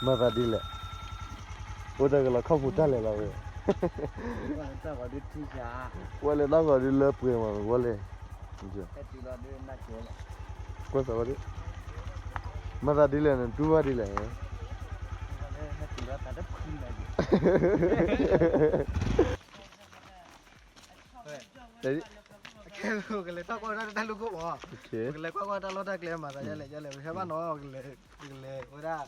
မၤသးဒ်လဲၣ်, အိၣ်တၢ်ကလီၤခီၣ်ဖိတၢ်လဲၤလီၤဝဲ, ကွၢ်လဲၤတၢ်ဂီၤဒုလၢပှဲၤမးဝဲလဲၣ်, ကွၢ်စးဝဲဒၣ်, မၤသးဒ်လဲၣ်န့ၣ် တူၢ်ဘၣ်ဒ်လဲၣ်, ကလဲၤထီၣ်ကွၢ်ဝဲဒၣ်တၢ်လူၢ်ခိၣ်မး, ကလဲၤကွၢ်ကွၢ်တၢ်လီၢ်တၢ်ကျဲမၤသးယဲလဲၣ်ယဲလဲၣ် ပဟဲဘၣ်နီၤ, ပကလဲၤဝဲဒၣ်,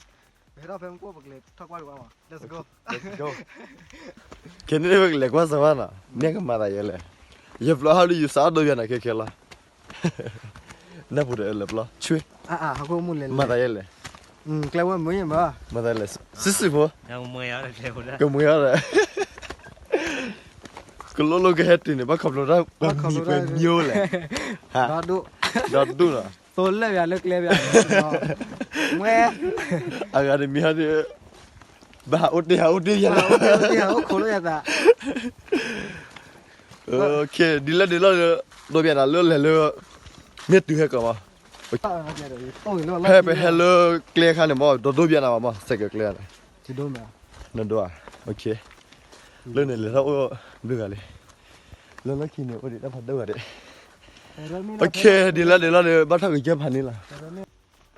ပဟဲထီၣ်ဖဲမူခိၣ် ပကလဲၤထီၣ်ကွၢ်တကွၢ်မး, let's go. ခဲန့ၣ်ပကလဲၤကွၢ်စၢၤဘၣ်နီၤ, မ့ၢ်ကမၤသးယဲလဲၣ်, ယပျီဟီဒုး ယစးအီၣ်ဒိဘၣ်နၤခဲခဲလီၤ, နၢ်ပူၤဒီးလဲၤပျီ, ဆွ့, မၤသးယဲလဲၣ်, ကျဲဝဲမုၢ်ယမၤ, မၤသးလဲၣ်, စုစုဖိ, ကမှဲအီၤဒီး, ကလိလိကဟဲတုၤန့ၣ် ဘၣ်ခီဖျိတၢ်ပှၤမံၤပှဲၤမံၤလဲၣ်, ဒီဒူၣ်, ဒီဒူၣ်လီၤ, သိလၢယၤလၢကျဲယၤ, မွဲ, အဂၤတမံၤဟီဒုး, ဘၣ်ဟးအိၣ်တ့ၢ်ဟးအိၣ်တ့ၢ်ယၤလီၤ, အိၣ်ခိးလၢယသး, ဒ်လဲၣ်ဒ်လဲၣ်, ဒိဘၣ်နၤလၢလဲၤလၢ, မ့ၢ်တုၤဟဲကီးမး, ဖဲပဟဲလၢကျဲခါန့ၣ်မး ဒီဒိဘၣ်နၤဘၣ်မး စဲးကဲးကျဲန့ၣ်, နဒိဧါ, လၢန့ၣ်လဲၤထီၣ်အိၣ်ဘျုးဂၤလံ, လၢလီၢ်ခံန့ၣ်အိၣ်ဒံးတၢ်ဖးဒိၣ်ဂၤဒဲး, ဒ်လဲၣ်ဒ်လဲၣ်ဒီး ဘၣ်ထီၣ်က့ၤကဲဖးန့ၣ်လီၤ,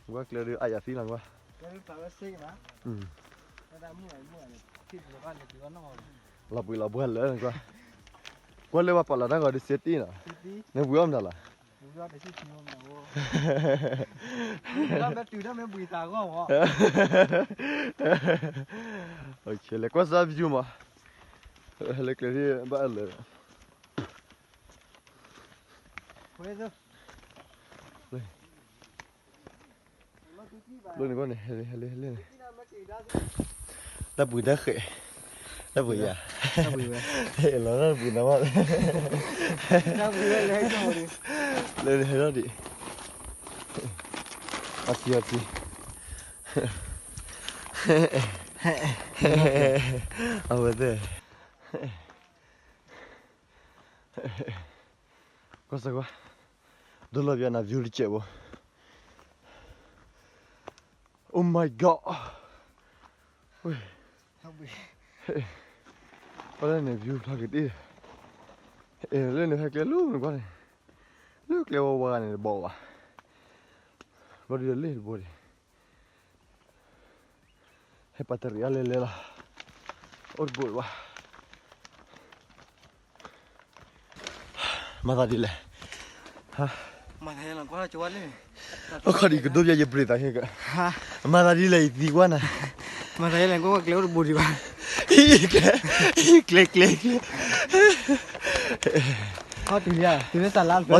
ကွၢ်ကျဲဒုးအါယၤသံလီၤကွၢ်, လီၤပှံၤလီၤဘှါလၢနကွၢ်, ကွၢ်လၢပှၤပာ်လီၤတၢ်ဂီၤဒုးစ့တံၢ်နီၤ, နပှံၤအီၣ်မတၤလီၤ, လဲၤကွၢ်စၢ် view မး, ဟဲလၢကျဲဒ်ဘၣ်အလၢာ် လၢန့ၣ်ကွၢ်န့ၣ် ဟဲလၢဟဲလၢန့ၣ်, တၢ်ပှ့ၤတၢ်ဃဲး, တၢ်ပှ့ၤယၤ, လီၤတၢ်ပှ့ၤနၤဘၣ်, လၢန့ၣ်ဟဲထီၣ်ဒံး, အီထံအီထံ, အဝဲသ့ၣ် ကွၢ်စၢ်ကွၢ်, ဒိလီၤဘၣ်နၤ view တစဲးဖိ, Oh my God, ဝဲ, ကွၢ်လၢန့ၣ် view ဖျါက့ၤတ့ၢ်, လၢန့ၣ်ဟဲကျဲလၢနကွၢ်န့ၣ်, လၢကျဲဝဲဝါဂၤန့ၣ်တဘီဘၣ်, ဘီဒုးလၢတဘိဒံး ဟဲပာ်တရံးအါလဲၣ်လဲၣ်လီၤ, အိၣ်တဘိဘၣ်, မၤသးဒ်လဲၣ်, အိၣ်ခီဒံးကဒိဘၣ်ယပြံးသးခဲက, မၤသးဒ်လဲၣ်ယသံကွၢ်နၤ, မၤသးဒ်လဲၣ်ကွၢ်ကျဲအိၣ်တဘိဒံးဘၣ်, ကျဲကျဲကျဲ, တုၤလၢစလါဖျၢၣ်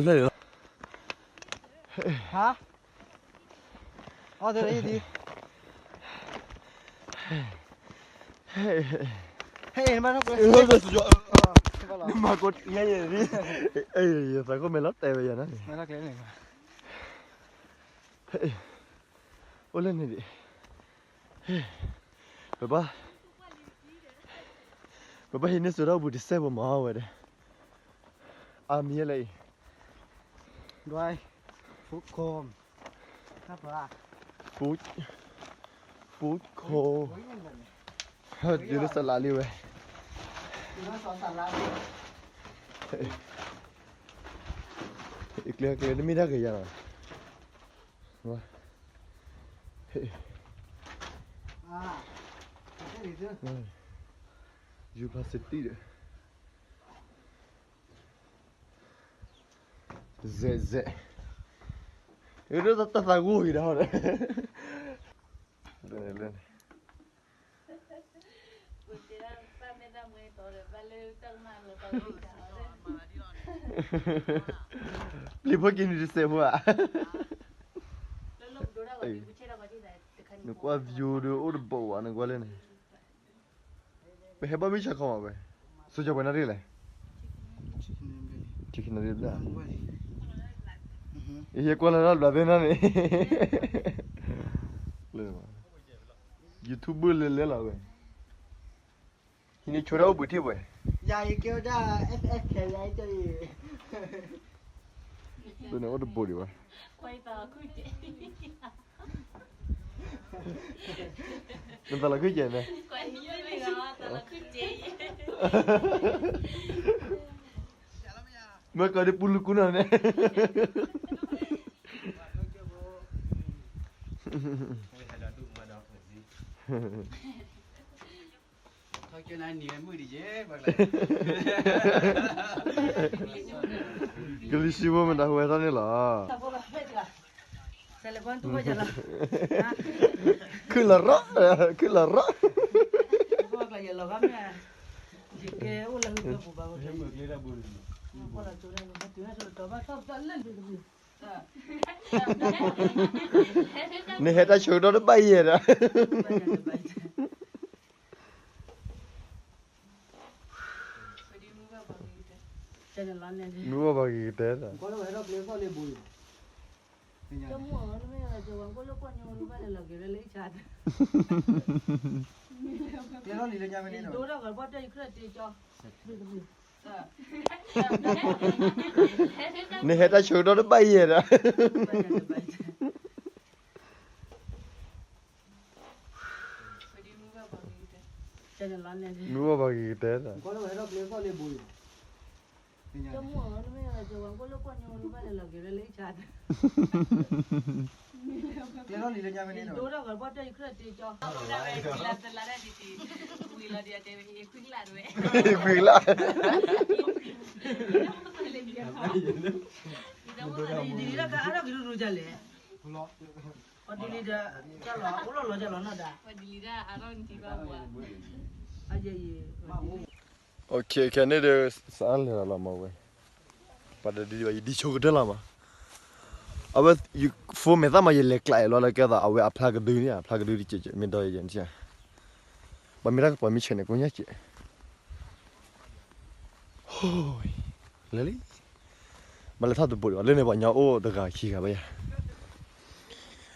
လီၤ, ဟါ အီၣ်တရံးဒံး, ဟဲ နဘၣ်ထီၣ်ကွဲ, နမၤကိးတံၤယဲဒံး, ယသးခိၣ်မဲာ်လီၤတဲာ်ဝဲယၤန့ၣ်, အိၣ်လၢန့ၣ်ဒံး, ပဘၣ်, ပဘၣ်ဟံးန့ၢ်စိၤတၢ်အိၣ်ဘှံးတစဲးဖိမၤဝဲဒၣ်, အါမံၤယဲလဲၣ်အံၤ, ဒွဲ, food coma, food, food coma, တုၤလၢစလါလံဝဲ, ကျဲကျဲတမ့ၢ်တၢ်ကယၤလီၤ, ယူၤဖျါစတံၣ်ဒီး စဲးစဲး, တၢ်သးဂိၢ်အံၤဒီး, ပျံၤဖိက့ၤနုာ်တစဲးဖိဧါ, နကွၢ် view ဒီးအိၣ်တဘိဝဲ နကွၢ်လၢန့ၣ်, ပဟဲဘၣ်မုၢ်ဆါခီမးဝဲ, စိကၠီၤပှဲၤနီၣ်ရံၣ်လဲၣ်, ယကွၢ်လၢတၢ်ဘျးသ့ၣ်နီၣ်န့ၣ်, YouTuber လဲၤလဲၤလီၤဝဲ, ဟံးန့ၢ်ဆိတၢ်အိၣ်ဘှံးထံၣ်ဝဲ, ယၤအံၤကဲဝဲဒၣ် SSK ယၤအံၤကဲအံၤ, ဒ်န့ၣ်အိၣ်တဘိဒံးဝဲ, ကွၢ်ယသးခုကဲး, နသးလီၤခုကဲးန့ၣ်, မ့ၢ်ကီးဒ်ပူလူကူနီၤန့ၣ်, ကလံၤဆံဖိမတၤဟူဝဲထီၣ်န့ၣ်လီၤ. ခုၣ်လီၤရီ, ခုၣ်လီၤရီ. နဟဲတၢ်ဆိကတီၢ်တဘၣ်ယဲၢ်ဒီး မ့ၢ်ဘၣ်ပှၤဂ့ၤကတၢၢ်ဒီး, နဟဲတၢ်ဆိကတီၢ်တဘၣ်ယဲၢ်ဒီး မ့ၢ်ဘၣ်ပှၤဂ့ၤကတၢၢ်ဒီး, ခွံလါ, ခဲန့ၣ်ဒီး စးလဲၤလီၤမးဝဲ, ပှၤဒီးဒ်ဘၣ် ယဒ်ဆိကတၢၢ်လီၤမး, အဝဲ ယဖိမဲာ်သၣ်မး ယလဲၤကျးအလီၤလၢကဲသိး အဝဲအဖျါကဒုန့ၣ် အဖျါကဒုတကဲးကဲး မ့ၢ်ဒီးယဲၢ်န့ၣ်, ပှၤမ့ၢ်တၢ်ကပှၤမ့ၢ်ဆဲးန့ၣ် ကိညါကဲး လဲၤလံ, ဘၣ်လဲၤထီၣ်တဘိးဒီး လၢန့ၣ်ပှၤညီအိၣ်တဂၤခံဂၤဘၣ်ယၤ,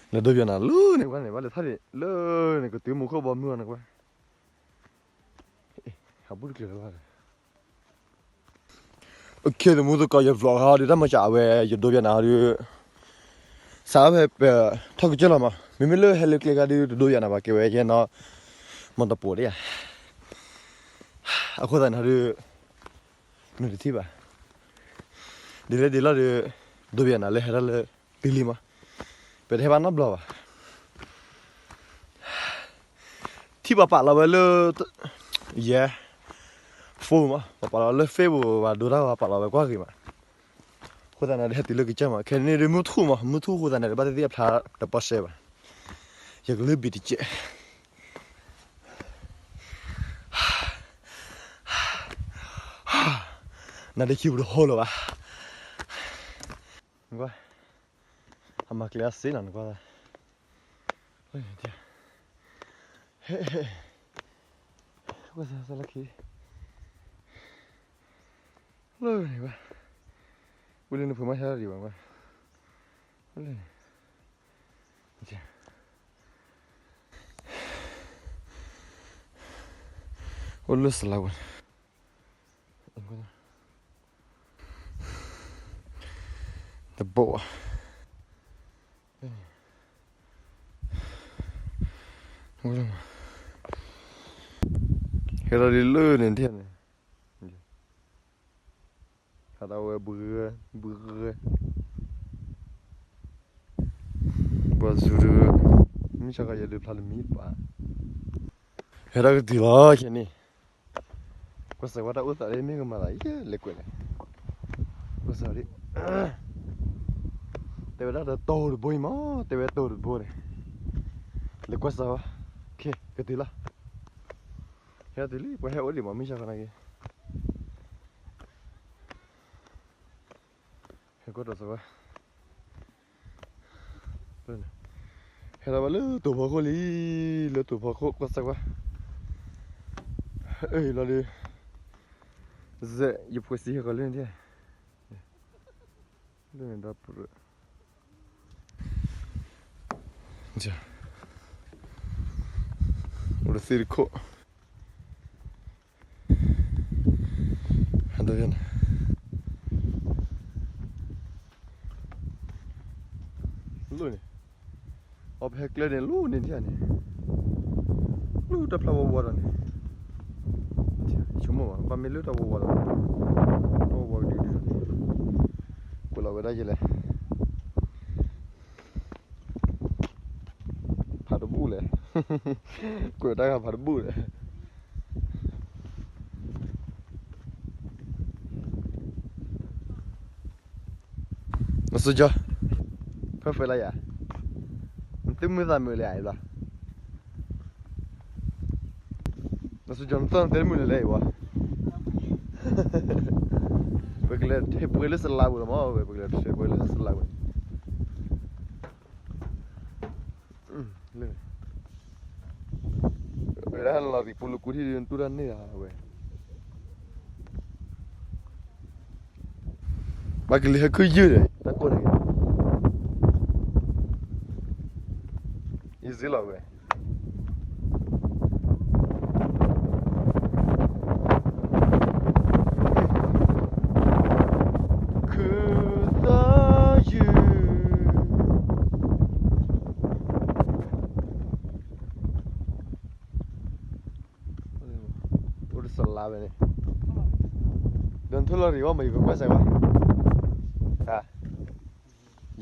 လဲၤဒိပၠးနၤလၢန့ၣ်ကွၢ်န့ၣ် ဘၣ်လဲၤထီၣ်န့ၣ် လၢန့ၣ်ကတုၤမူခိၣ်ဘီမုၢ်အီၤန့ၣ်ကွၢ်, ဟးဘူၣ်တကျၢၤလၢၤဘၣ်ဒီး Okay သမူသကိး ယ vlog ဟီဒုး တၢ်မၤစၢၤအဝဲ ယဒိပၠးနၤဟီဒုး စးဝဲဖဲ ပထီၣ်ကစၢၢ်လီၤမး မ့မ့ၢ်လၢဟဲလၢကျဲခါဒုး တဒိပၠးနၤဘၣ် ကဲဝဲယဲနီၤ မီၢ်တပိာ်ဒၣ်ယၤ အဃိသတးန့ၣ်ဟီဒုး နတထံၣ်ဘၣ် ဒ်လဲၣ်ဒ်လဲၣ်ဒီး ဒိပၠးနၤလၢဟဲထီၣ်လၢ တုၤလံမး ပတဟဲဘၣ်နီတဘျီဘၣ် ထံၣ်ပှၤပာ်လီၤဝဲလၢ ယဲ phone မး ပှၤပာ်လီၤလၢ Facebook ဘၣ်ဒိတၢ်ပှၤပာ်လီၤဝဲကွၢ်ဂ့ၤမး အဃိသတးန့ၣ် ဟဲတုၤလၢကစၢၢ်မး ခဲန့ၣ်ဒုးမုၢ်ထူၣ်မး မုၢ်ထူၣ်အဃိသတးန့ၣ် ဘၣ်သ့ၣ်သ့ၣ်အဖျါတပီၢ်စဲဘၣ် ယကလုၢ်ဘံၣ်တကဲး နဒ့ခံပူၤတဟိလၢၤဘၣ် နကွၢ် အမၤကျဲအစ့လီၤ နကွၢ် ကွၢ်စၢ်လၢခံ လၢန့ၣ်ဘၣ် ဝံၤလၢနဖိမါဟဲလီၤဒံးဘၣ်ကွၢ် လၢန့ၣ် အိၣ်လၢစလါဝဲ တဘိး ဟဲလီၤဒ်လၢန့ၣ်ဒ်န့ၣ် ဖျါဒၣ်ဝဲဘုဂၢၢ် ဘုဂၢၢ် ပှၤစူၤတဂၢၢ် မုၢ်ဆါခီယဒုးဖျါတမံၤဘၣ် ဟဲဒၣ်ကတုၤလီၤခဲန့ၣ် ကွၢ်စၢၤဝဲတၢ်အိၣ်သးဒ်မ့ၢ်ကမၤသးယဲလဲၤကွဲးလဲၣ် ကွၢ်စၢၤဒ် တဲဝဲဒၣ်ဒီးတိၤတဘိအံၤမး တဲဝဲတိၤတဘိန့ၣ် လဲၤကွၢ်စၢၤဝဲ ခဲကတုၤလီၤ ဟဲတုၤလံ ပှၤဟဲအိၣ်ဒံးမး မုၢ်ဆါခီနာ်က့ ဟဲကွၢ်ဒီးစၢၤဝဲ ဟဲလီၤဝဲလၢတိၤဖီခိၣ်လံ လၢတိၤဖီခိၣ်ကွၢ်စၢၤကွၢ် အၢ လီၤဒုး စဲး ယဖိစံးဟဲဃီၤလၢန့ၣ် လၢန့ၣ်ဒီးပရၢ အိၣ်လၢသ့ၣ်တခိၣ် ဟဲဒိယဲၢ်န့ၣ် လၢန့ၣ် အ ဖဲကျဲန့ၣ် လီၤန့ၣ်ထံၣ်န့ၣ်, လၢတၢ်ဖျါဝါဝါဒီးန့ၣ်, ဆိကမိၣ်ဘၣ် ဘၣ်မ့ၢ်လၢတၢ်ဝါဝါဒီး, တၢ်ဝါဝါကဒုဒုန့ၣ်, ကွဲးလီၤဝဲဒၣ်ယဲလဲၣ်, ဖးတဘူၣ်လဲၣ်, ကွဲးတၢ်ဂၤဖးတဘူၣ်လဲၣ်. နစိကၠီ, ဖဲဖဲလၢယၤ, နသုမုာ်သးမုာ်လဲၣ်အံၤဘျီ, နစိကၠီ နသီၣ်နတဲတမုာ်လဲၣ်လဲၣ်အံၤဘၣ်, ပကလဲၤထဲပှဲၤလၢစလါပူၤလီၤမး, ဝဲပကလဲၤထဲပှဲၤလၢစလါပူၤန့ၣ် လၢန့ၣ်, ဝဲဒၣ်လီၤရံၤပူၤလၢကူထံၣ်ဒုးတူၢ်တၢ်န့ၢ်ဧါဝဲ, ဘၣ်ကလံၤဟဲခုယုၢ်ဒီး တၢ်ကိၢ်န့ၣ်, ယဇ့လီၤဝဲ ခုသးယုၢ်, အိၣ်တစလါဝဲန့ၣ်, ဒီးနထၢၣ်လီၤရံၤဝဲမး ယကကွၢ်စဲးဝဲ,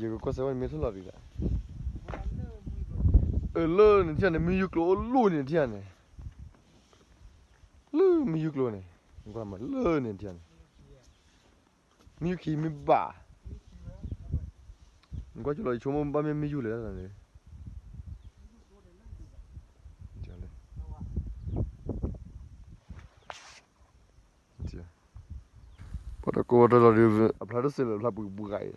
ယကကွၢ်စဲးဝဲန့ၣ်မ့ၢ်ထၢၣ်လီၤရံၤလီၤ, အၢ လၢန့ၣ်ထံၣ်န့ၣ် မုၢ်ယူၢ်ကျိၤအိၣ်လီၤန့ၣ်ထံၣ်န့ၣ်, လၢမုၢ်ယူၢ်ကျိၤန့ၣ်, လၢန့ၣ်ထံၣ်န့ၣ်, မုၢ်ယူၢ်ခံမ့ၢ်ဘၣ်, နကွၢ်ကၠီလီၤ ယဆိကမိၣ်ဘၣ်မ့ၢ်မုၢ်ယူၢ်လဲၣ်န့ၣ်, ပှၤတကိးဝဲတလီၤဒုး အဖျါတစဲးလၢအဖျါပူၤပူၤဂၤအံၤ,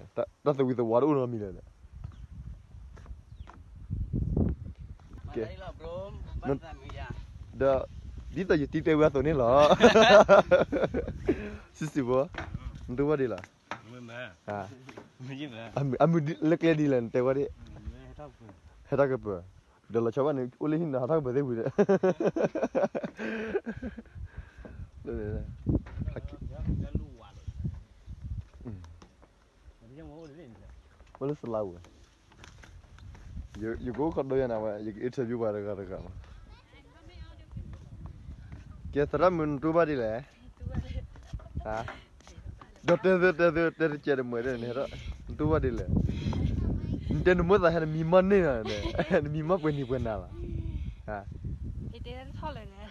တၢ်သဝံၤသဝါတအိၣ်နီတမံၤလၢၤဒီး, ကဲ, ဒီး ဒ်သိးယတံၤတဲဝဲအသိးန့ၣ်လီၤ, စံးစံးဖိ, နတူၢ်ဘၣ်ဒ်လဲၣ်, အမုၢ်လၢကျဲဒ်လဲၣ် နတဲဝဲဒၣ်, ဟဲထီၣ်ကပၢၤ, ဒီးလီၤဆီဘၣ်န့ၣ် အိၣ်လၢဟံၣ်န့ၣ် ဟးထီၣ်ကပၢၤသ့ၣ်ဝံၤဒီး အိၣ်လၢစလါပူၤ, ယကအိၣ်ခီဒိယၤနၤဝဲ ယက interview ပှၤတဂၤတဂၤမး, ကဲ သရၣ်မုၣ် နတူၢ်ဘၣ်ဒ်လဲၣ်, ဒီးတဲတဲတဲတဲတကဲတမုာ်ဒီး နတူၢ်ဘၣ်ဒ်လဲၣ်, နတဲနမိၢ်သးဟဲ နမံၤမီၢ်န့ၢ်နၤ, နမံၤမီၢ်ပှဲၤနံၤပှဲၤနၤလီ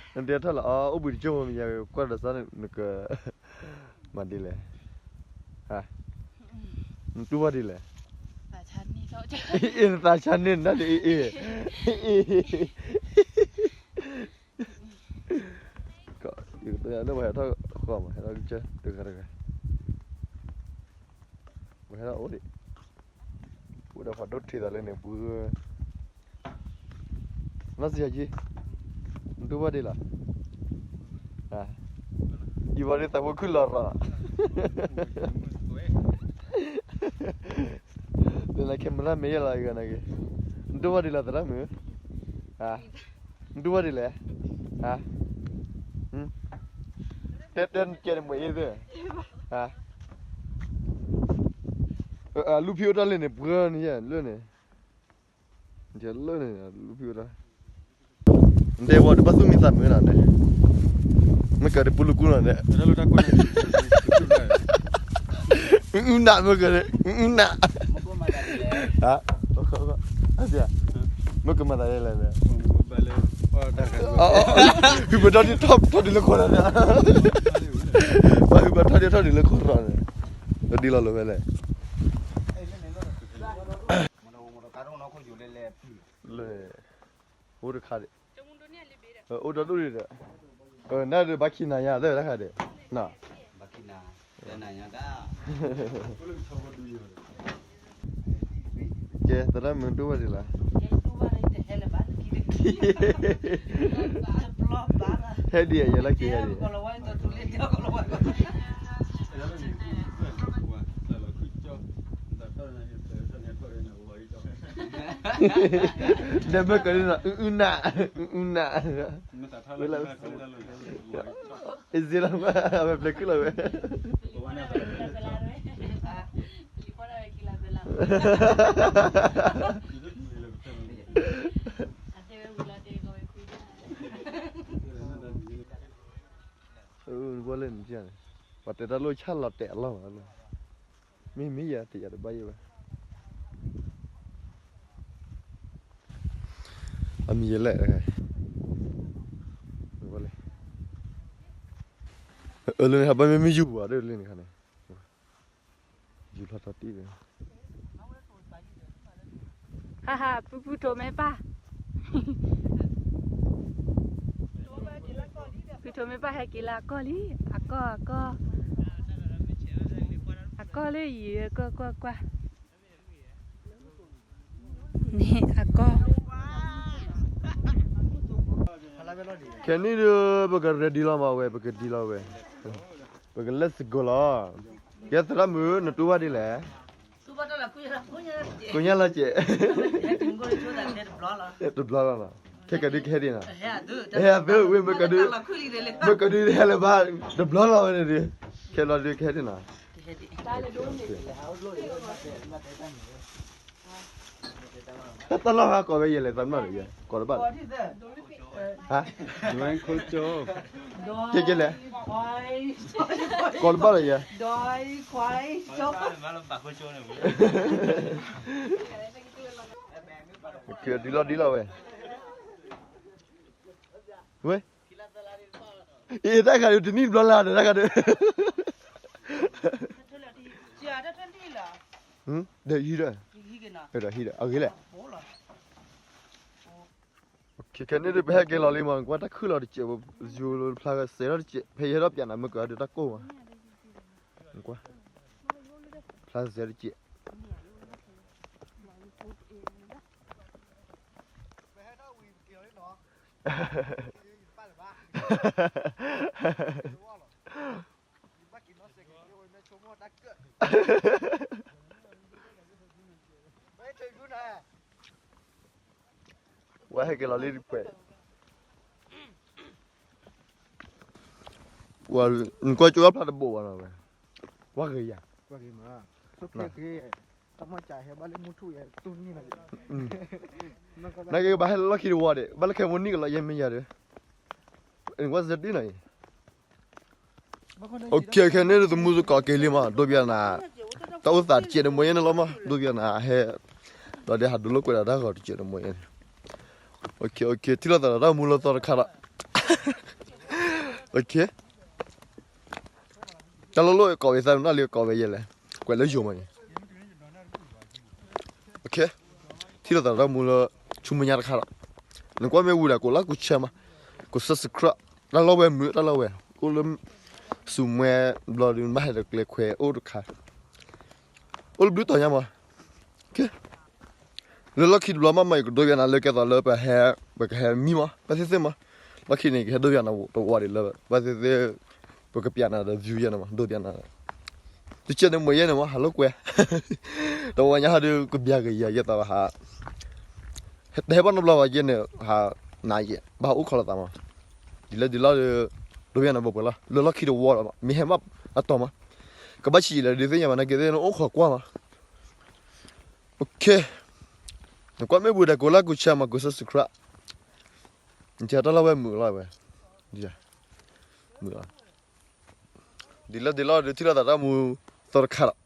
ၤ, နတဲထီၣ်လီၤ အအိၣ်ဘှံးတကၠိၢ်မ့ၢ်ယၤ ကွၢ်ဒီးစၢ်နက မၤဒ်လဲၣ်, နတူၢ်ဘၣ်ဒ်လဲၣ်, အ့ၣ် နသးဆါန့ၢ် နဒၣ်ဒ်အ့ၣ်အ့ၣ်, ယကတိၤယၤလၢပှၤဟဲထီၣ်ဃီမး ဟဲထီၣ်ကစၢၢ်တဂၤတဂၤ, ပှၤဟဲထီၣ်အိၣ်ဒံး, အိၣ်ဒီးပှၤဒိၣ်ထံးသးလၢန့ၣ်ပှၤ နီၢ်စံယၤကံ, နတူၢ်ဘၣ်ဒ်လဲၣ်, ယဘၣ်ဒ်သးဖိခုၣ်လီၤရီၤ, လၢန camera မ့ၢ်ယဲလီၤဂၤနဂ့ၤ, နတူၢ်ဘၣ်ဒ်လဲၣ်သရၣ်မုၣ်, နတူၢ်ဘၣ်ဒ်လဲၣ်, တဲတဲကဲနမ့ၢ်အ့ၣ်သ့ၣ်, လူၤဖံးအိၣ်တၢ်လၢန့ၣ် ပှၤန့ၣ်ယဲလၢန့ၣ်, လၢန့ၣ် လူၤဖံးအိၣ်တၢ်, နတဲဝဲဒုးဘၣ်သူၣ်မံသးမုာ်နၤန့ၣ်, မ့ၢ်ကဒီးပူၤလူၤကူနၤန့ၣ်, အုနးမ့ၢ်ကဒီး အုနး, မ့ၢ်ကမၤသးဒ်လဲၣ်န့ၣ်, ဟုၣ်ပထီၣ်ဒ်ထီၣ်ဒ်လၢခိၣ်နၤန့ၣ်, ပှၤဟုၣ်ပထီၣ်ဒ်ထီၣ်ဒ်လၢခိၣ်နၤန့ၣ်, ဒ်လီၤလၢဝဲလဲၣ် လၢ အိၣ်တခါဒံး, အိၣ်ဒီဒူၣ်ဒံးဒီး, နဒုးဘၣ်ခံနၤညါ တၢ်တခါဒံး, ကဲ သရၣ်မုၣ်တူၢ်ဘၣ်ဒံးလီၤ, ဟဲဒံးယဲလၢက့ၤဟဲဒံး ဒီးမ့ၢ်ကန့ၣ်နီၤ အုနး အုနး ဝဲလၢ အ့ၣ်စ့လီၤ အဝဲပျဲၤခုၣ်လီၤဝဲ လံၤပီၢ်ဒၣ်ဝဲခံလါသၢလါ လံၤပီၢ်ဒၣ်ဝဲခံလါသၢလါ လံၤပီၢ်ဒၣ်ဝဲခံလါသၢလါ ဝဲလၢန့ၣ်, ပှၤတဲတၢ်လိၣ်ဆၣ်လီၤတဲာ်အလီၢ်ဘၣ်လၢ, မ့မ့ၢ်ယၤတယၤတဘၣ်ယဲဘၣ်. အမံၤယဲလဲၣ်, လၢန့ၣ်ဟးဘၣ်မ့ၢ်မ့ၢ်ယူၤဘၣ်ဒီးလၢန့ၣ်ခါန့ၣ်, ယူၤဖျါထီၣ်တံၢ်ဒီး ဟါဟါ ပူၤပူၤထိးမ့ၢ်ပၢ်, ပူၤထိးမ့ၢ်ပၢ်ဟဲက့ၤလၢအကီၢ်လံ, အကီၢ်အကီၢ်, အကီၢ်လၢယံၤကွၢ်ကွၢ်ကွၢ်, န့ၣ်အကီၢ်. ခဲန့ၣ်ဒီး ပက ready လီၤမးဝဲ ပကဒံလီၤဝဲ, ပက let's go လီၤ. ကဲသရၣ်မုၣ် နတူၢ်ဘၣ်ဒ်လဲၣ်. ကိညါလီၤစဲး, တဘျီလီၤနီၤ, ခဲကဒုကဟဲဒံးနီၤ, ဟဲသုဝဲ မ့ၢ်ကဒုကဟဲဒံးနီၤ, တဘျီလီၤဝဲန့ၣ်ဒုး, ခဲလီၤဒုးကဟဲဒံးနီၤ. တၢ်လီၢ်ဟးကိးဝဲယဲလဲၣ် သးမနီၤ, ကိးတဘၣ်လၢ, ဟါ, ကဲကဲလဲၣ်, ကိးတဘၣ်လၢယဲ, ဒ်လီၤဒ်လီၤဝဲ, ဝဲ, အ့ တၢ်ခါဒုး တနံၣ်တဘျီလၢ်ဒီး တၢ်ခါဒုး, ဒီးဟံးဒီး, ဒီးဟံးဒီး အဂ့ၤလဲၣ်. ခဲန့ၣ်ဒုး ပဟဲက့ၤလီၤလံမး, ကွၢ်တၢ်ခုၣ်လီၤတစဲး, ယူၤဖျါစဲးထီၣ်တစဲး, ဖဲယဟဲထီၣ်ပၠးနၤ မ့ၢ်ကဒုးတၢ်ကိၢ်မး, ကွၢ်, ဖျါစဲးတစဲး. ဝဲဟဲက့ၤလီၤလံတခွဲး, နကွၢ်ကၠိဖျါတဘိးဘၣ်နီၤဝဲ, ဝဲဂ့ၤယၤ, နာ်က့ ဘၣ်ဟဲလၢလီၢ်ခံတဝီဒီး ဘၣ်လၢခဲမိၣ်နံၣ်ကလီၤ ယဲမ့ၢ်ယၤဒီး, နကွၢ်စဒ်နီၤအံၤ. ခဲန့ၣ်ဒုး သမူသကိးက့ၤလံမး, ဒိဘၣ်နၤ, တၢ်အိၣ်သးတစဲးတမှဲၤယဲန့ၣ်လီၤမး, ဒိဘၣ်နၤဟဲ, ဒီးဒ်ဟးဒိလိာ်ကွဲးဒီးတၢ်ဂီၤတစဲးတမှဲၤယဲန့ၣ်. ထံၣ်လိာ်သးဒီးတၢ်မူလၢသီတခါဒီး, တၢ်လိၣ်လိၣ်ကိးဝဲသးမနီၤလံ ကိးဝဲယဲလဲၣ်, ကွဲးလၢယိၤမးန့ၣ်. ထံၣ်လိာ်သးဒီးတၢ်မူလၢ ဆူမဲာ်ညါတခါဒီး, နကွၢ်မ့ၢ်ဝံၤဒီး ကိးlikeကိးshareမး, ကိးsubscribe, တၢ်လီၢ်ဝဲမုာ် တၢ်လီၢ်ဝဲ, အိၣ်လၢ စူးမွဲဘျီဒုး နဘၣ်ဟဲဒီးကျဲခွဲးအိၣ်တခါ, အိၣ်လၢဘျုးတီၤညါမး. လၢလီၢ်ခံတဘျီမးမး ယကဒိဘၣ်နၤလၢကဲသိးလၢပဟဲ, ပကဟဲမံမး ဘၣ်သ့ၣ်သ့ၣ်မး, လီၢ်ခံန့ၣ် ကဟဲဒိဘၣ်နၤတဝီဒံးလၢ ဘၣ်သ့ၣ်သ့ၣ်, ပကပျးနၤဒီး view ယဲန့ၣ်မး ဒိဘၣ်နၤ, တစဲးန့ၣ်မ့ၢ်ယဲန့ၣ်မး ဟးလိာ်ကွဲ, တဝီညါဟီဒုး ကဘျးကယၤယဲသိးဘၣ်ဟး တဟဲဘၣ်နီတဘျီဘၣ်ယဲန့ၣ် ဟးနၤယဲ ဘၣ်ဟးအိၣ်ခိးလိာ်သးမး, ဒ်လဲၣ်ဒ်လဲၣ်ဒီး ဒိဘၣ်နၤဘၣ်ပှဲၤလီၤ လၢလီၢ်ခံတဝီဒီး မ့ၢ်ဟဲမးအတီၤမး, ကဘၣ်ဆံးလဲၣ်ဒုးသ့ၣ်ညါဘၣ် နာ်က့သ့ၣ်နအိၣ်ခိးကွၢ်မး. နကွၢ်မ့ၢ်ဝံၤဒီး ကိးlikeကိးshareမး ကိးsubscribe, နထံၣ်တၢ်လီၢ်ဝဲမုာ်လီၤဝဲ, မုာ်လီၤ, ဒ်လဲၣ်ဒ်လဲၣ်ဒီး ထံၣ်လိာ်သးတၢ်မူသီတခါလီၤ.